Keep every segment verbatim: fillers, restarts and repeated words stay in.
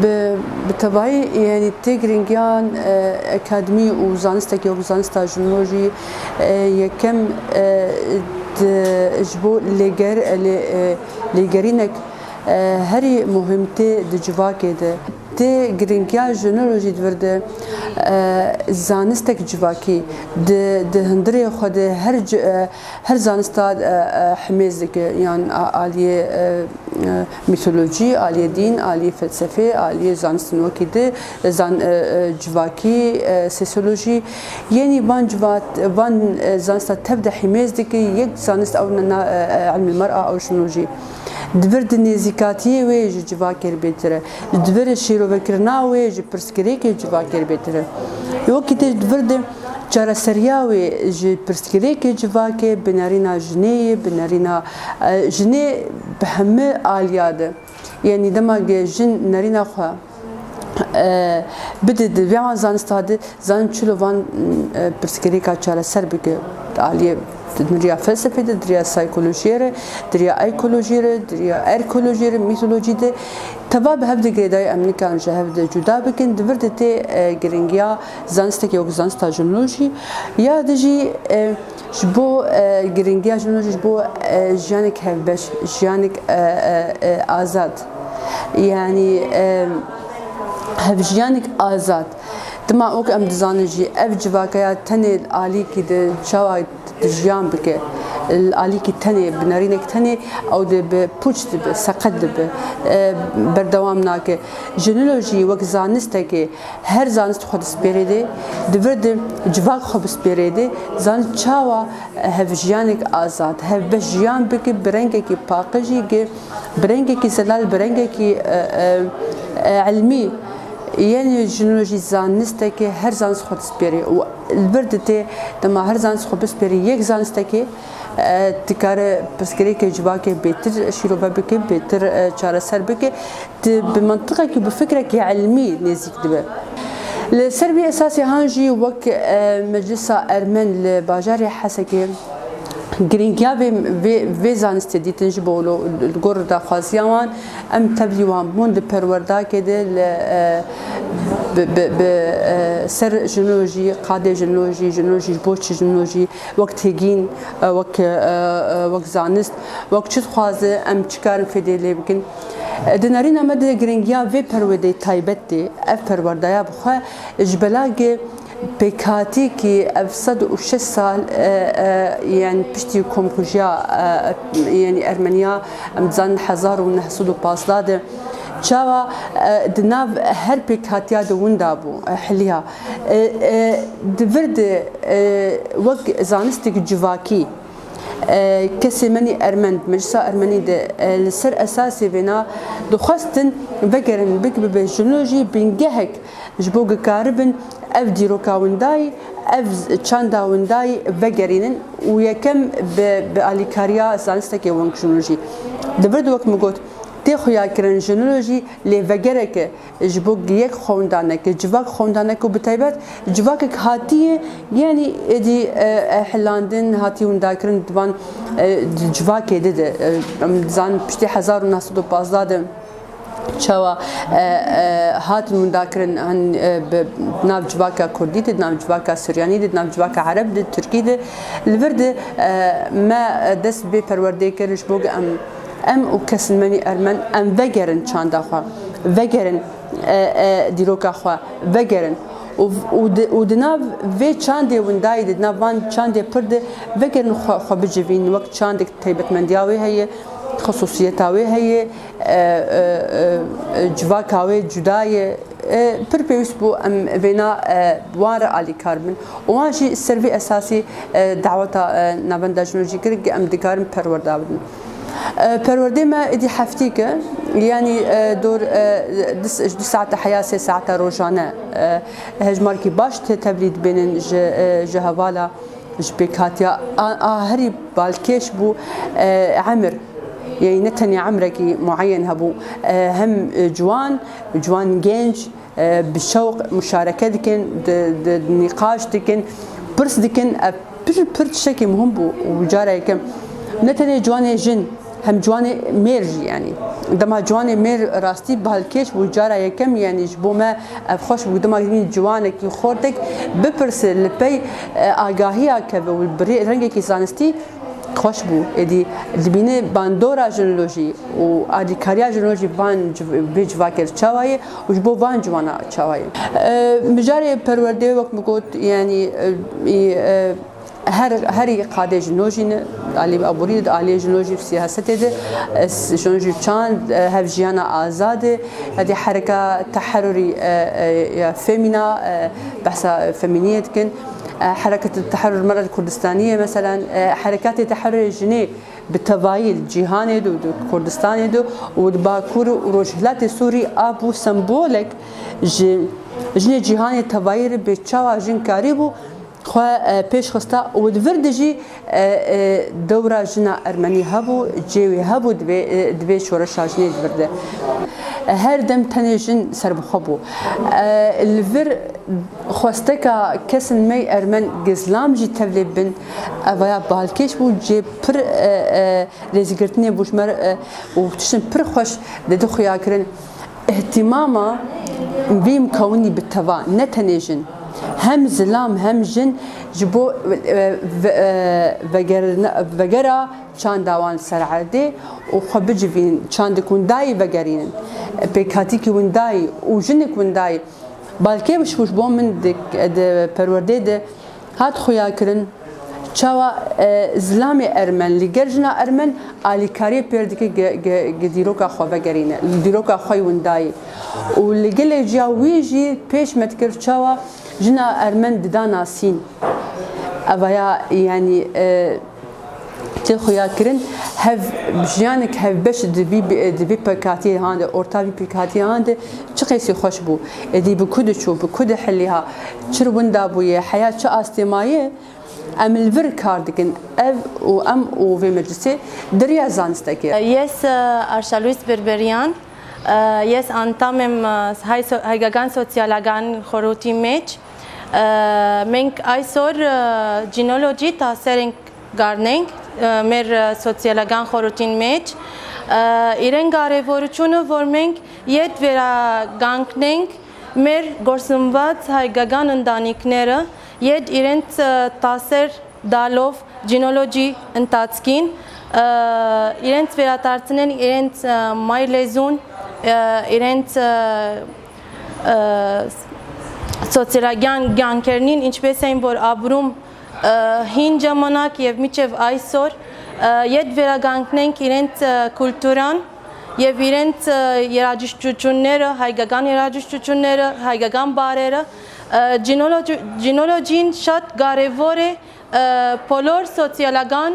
Bi, bi tevahî, yanî tê giringiyan, e, akademî û zanistekî wek zanista jinolojî, e, yekem, e, di, ji bo lêger-, e, lê-, e, lêgerînek, e, herî muhîm tê di civakê de. Tê giringiya jinolojî di vir de, e, zanistek civakî di, di hundirê xwe de her ci-, e, her zanista, e, e, himêz dike, yan a-, aliyê, e, e, mîtolojî, aliyê dîn, aliyê felsefê, aliyê zanistên wekî di, zan-, e, e, civakî, e, sosyolojî. Yenî van civat-, van, e, zanista tev de himêz dike, yek zanist ew na-, e, e, ilmil mer'a ew jinolojî. Di vir di nêzîkatiyê wê ji civakê re bêtir e. Di vir şîrovekirina wê ji pirsgirêkê civakê re bêtir e. Wekî tê di vir de çareseriya wê ji pirsgirêkê civakê bi nerîna jinê ye, bi nerîna, e, jinê bi hemî aliya de. Yanî dema ge jin nerîna xwe, e, bide di vê van zanista de, zanin çilo van, e, pirsgirêka çareser bike. Aliyê di riya felsefê de, di riya saykolojiyê re, di riya ekolojiyê re, di riya erkolojiyê re, mîtolojî de teva bi hev de girêdayî em nikarin ji hev de cuda bikin. Di vir de tê, e, giringiya zanistekî wek zanista jinolojî ya de jî, e, ji bo, e, giringiya jinolojî ji bo, e, jiyanek hevbeş, jiyanek, e, e, e, azad. Yanî, e, hevjiyanek azad. Dima wek em dizanin jî ev civaka ya tenê li alîkî de çawa jiyan bike, li alîkî tenê, bi nerînek tenê, ew dê bi pûç dibe, seqet dibe, e, berdewam nake. Jinolojî wek zanistekê her zanist xwe dispêrê dê, di vir de civak xwe bispêrê dê, zanist çawa hevjiyanek azad, hevbeş jiyan bike bi rengekî paqijî, gi-, bi rengekî zelal, bi rengekî, e, e, e, ilmî. Yenê jinolojî zanisteke her zanist xwe dispêrê û li vir de tê dema her zanist xwe bispêrê yek zanistekê, e, dikare pirsgirêkê civakê bêtir şîrove bike, bêtir, e, çareser bike. Di, bi mentiqekî, bi fikrekî ilmî nêzîk dibe. Li ser vî esasê han jî wek, e, Meclisa Ermen li bajarê Hesekê giringiya vê, vê, vê zanistê dîtin ji bo lo-, li gor daxwaziya wan em tevlî wan bûn di perwerdakê de li, e, bi, bi, bi, e, ser jinolojî, qadê jinolojî, jinolojî ji bo çi jinolojî, wek têgîn, e, wek, e, e, wek zanist, wek çi dixwaze, em çi karin fêdê lê bikin. Di nerîna me de giringiya vê perwerdeyê taybet tê. Ev perwerdeya bi xwe ji belagê pêkhatîkî ev sed û şeş sal, e, e, yani piştî komkujiya, e, yani Ermeniya, em dizanin hezar û neh sed û pazdeh de çawa, e, di nav her pêkhatiya de winda bû, e, hiliya. E, e, di vir de, e, wek zanistek civakî, e, kesê me nî Ermen, di Meclisa Ermenî de, e, li ser esasê vêna dixwestin vegerin, bik bibe jinolojî bingehek ji bo ku karibin ev dîroka windayî, ev çanda windayî vegerînin û yekem bi, bi alîkariya zanistekê weng jinolojî. Di vir de wek min got, tê xuyakirin jinolojî lê vegereke ji bo yek xwendaneke, civak xwendaneke û bi taybet civakek hatiye, yanî êdî, e, e, hilandin, hatiye windakirin di van, e, di civakê de de, e, em dizanin piştî hezar û neh sed û pazdeh de çawa, e, e, hatin windakirin, hin, e, bi nav civaka kurdî de, di nav civaka suryanî de, di nav civaka ereb de, tirkî de, li vir de, e, me, e, dest bi vê perwerdeyê kir ji bo ku em Em û kesên me nî Ermen, em vegerin çanda xwe, vegerin, e, e, dîroka xwe, vegerin. Û, û di, û di nav vê çandê windayî de, di nav van çandê pir de vegerin xwe, xwe bicivînin, wek çandek taybetmendiya wê heye, xisûsiyeta wê heye, e, e, e, e, civaka wê cuda ye. E, pir pêwîst bû em vêna, e, wan re alîkar bin. Û wan jî ser vî esasî, e, daweta, e, Navenda Jinolojî kir, ku em dikarin perwerda bidin. E, perwerdê me êdî heftîk e, yanî, e, dor, e, du, ji du saeta heya sê saeta rojane, e, hejmarkî baş te-, tevlî dibênin ji, e, ji hevala, ji pêkhatiya a, a herî balkêş bû, e, emir. Yanî ne tenê emrekî mueyen hebû, e, hem, e, ciwan, ciwan genc, e, bi şewq muşareke dikin, di, di, nîqaş dikin, pirs dikin. Ev pir, pir tiştekî muhim bû û cara yekem ne tenê ciwanê jin, Hem ciwanê mêr jî, yanî dema ciwanê mêr rastî balkêş bû, cara yekem, yanî ji bo me ev xweş bû, dema hîn ciwanekî xortek bipirse li pey, e, agahiya keve û bi rê-, rengekî zanistî xweş bû. Êdî dibîne bandora jinolojî û alîkariya jinolojî van civ-, vê civakê çawa ye û ji bo van ciwana çawa ye. E, mijarê perwerdeyê, wek min got, yanî, e, e, Her, herî qadê ji nû jî ne, alî aborî de, aliyê ji nû jî siyasetê de, e, s-, ji nû jî çand, e, hevjiyana azadê, hedî hereka teherrurî, e, e, ya femîna, e, behsa femîniyê dikin, e, hereket teherrur mera Kurdistaniyê, meselen, e, herekatê teherrurê jinê bi tevayî li cîhanê de û di Kurdistanê de û di Bakur û Rojhilatê Sûrî a bû sembolek ji jinê cîhanê tevayî re bê çawa jin karîbû xwe, e, pêş xista û di vir de jî, e, e, dewra jina ermenî hebû, cê wê hebû di vê, e, di vê şoreşa jinê di vir de. E, her dem tenê jin serbixwe bû. E, li vir xwesteka kesên me ermen gizlam jî tevlê bin, evaya balkêş bû, cê pir, e, e, rêzgirtinê bû ji me re, e, û tiştin pir xweş didi xuya kirin. Îhtîmama vî mukewinî bi teva, ne tenê jin, hem zilam hem jin ji bo, e, ve-, e, vegerine-, vegera çanda wan li ser erdê û xwe bicivînin, çandek windayî vegerînin, pêkhatîkî windayî û jinik windayî. Balkê ji bo min di, di perwerdê de hat xuya kirin, çawa, e, zilamê ermen li gel jina ermen alîkariyê pêr dike ge-, ge-, ge dîroka xwe vegerîne, li dîroka xwe yî windayî. Û li gelê ciya wî jî pêş me dikir çawa jina ermen dida nasîn. Evaya, yanî, e, tê xuya kirin, hev jiyanek hevbeş di vî, di vî pêkhatiyê han de, orta vî pêkhatiyê han de çi qeysî xweş bû. Êdî bi ku diçû, bi ku dihilîha, çi winda bûye, heya çi astê maye, em li vir kar dikin. Ev û em û vê meclisê di riya zanistekê. Yes, e, Arşa Luis Berberian. E, yes, antamêm, e, hay so-, haygagan sosyalagan xorotî mêç. E, meng aysor, e, cinolojî taserên garneng, e, mêr, e, sosyalagan xorotîn mêç. E, îreng arêvorûçûnû vormeng yet vera gankneng, Mêr gorsimvat haygagan indanîknêre, yed îrent, e, taser dalov, cinolojî intatskîn, e, îrent vêratartinen, îrent, e, maylezûn, e, îrent, e, e, sosyalagan gankernin, inçbesên vor abrum, e, hîn cemanak yev miçev aysor, e, yed vêraganknenk îrent, e, kulturan, Yê vîrent, e, yeraciş çuçunere, haygagan yeraciş çuçunere, haygagan barere, e, cinoloji-, cinolojîn şat garevore, e, polor sosyalagan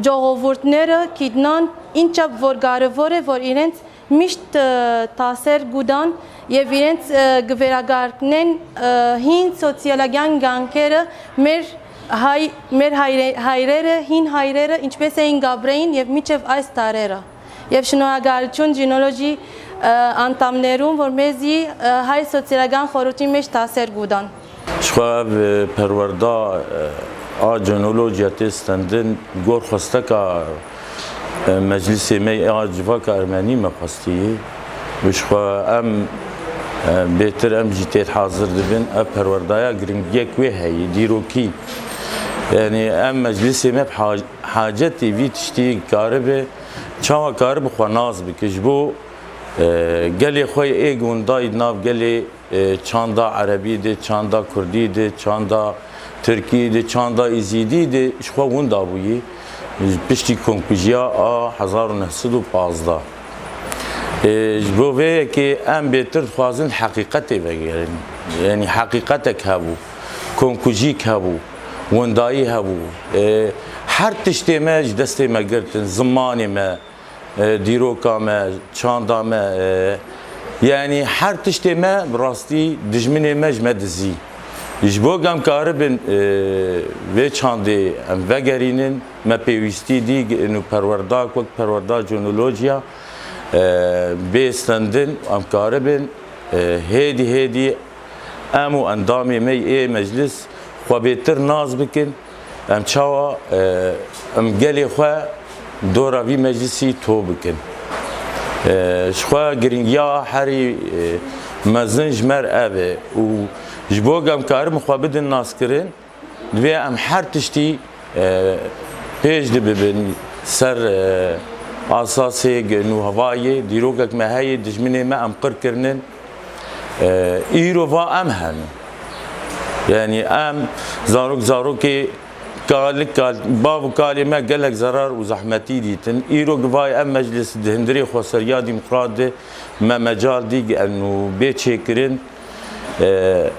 cogovurtnere, kidnan, inçap vor garevore, vor îrent, mişt, e, taser gudan, yê vîrent, e, giveragarknen, e, hîn sosyalagan gankere, mer hay-, mer hayre-, hayrere, hîn hayrere, inçbeseyîn gabreyin, yev miçev aystarere. Yev şinoyagarçûn cinolojî, e, antamnerûn vormezî, e, hay sosyalagan xorotî meş taser gudan. Ji xwe ev, e, perwerda, e, a cinolojiya tê stendin, gor xwesteka, e, meclisê me a civaka ermenî me xwestî. Bi ji xwe em, e, bêtir em jî tê hazir dibin. Ev perwerdaya giringiyek wê heyî, dîrokî. Yanî em meclisê me bi ha-, hacetî vî tiştî karibe. Çawa karibe xwe nas bike ji bo, e, gelê xwe yê êk windayî di nav gelê, e, çanda erebî de, çanda kurdî de, çanda tirkî de, çanda îzîdî de ji xwe winda bûyî. Piştî komkujiya a hezar û neh sed û pazdeh. E, ji bo vê yekê em bêtir dixwazin heqîqetê vegerin. Yanî heqîqetek hebû, komkujîk hebû, windayî hebû. E, her tiştê me ji destê me girtin, zimanê me, e, dîroka me, çanda me, e, yanî her tiştê me bi rastî dijminê me ji me dizî. Ji bo ku em karibin, e, vê çandê em vegerînin, me pêwîstî dî û perwerda, wek perwerda conolojiya, e, bê stendin, em karibin, e, hêdî hêdî em û endamê me yê meclis xwe bêtir nas bikin. Em çawa, e, em gelê xwe dora vî meclisî to bikin. E, ji xwe giringiya herî, e, mezin ji me re ev e û ji bo ku em karin xwe bidin naskirin, divê em her tiştî, e, pêş de bibin ser, e, asasê nûhevayê. Dîrokek me heye, dijminê me em qir kirinin. E, îro va em henin. Yanî em zarok zarokê kalik kal, bav û kalê me gelek zerar û zehmetî dîtin. Îro givay em meclis di hundirê xweseriya demokrat de me mecal dî û bê çêkirin. E,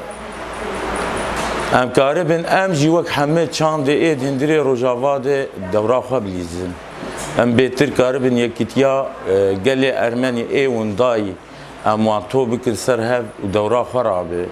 em karibin, em jî wek hemî çandê ê di hundirê Rojava de dewra xwe bilîzin. Em bêtir karibin yekîtiya, e, gelê Ermenî ê windayî em wan to bikin ser hev û dewra xwe rabe.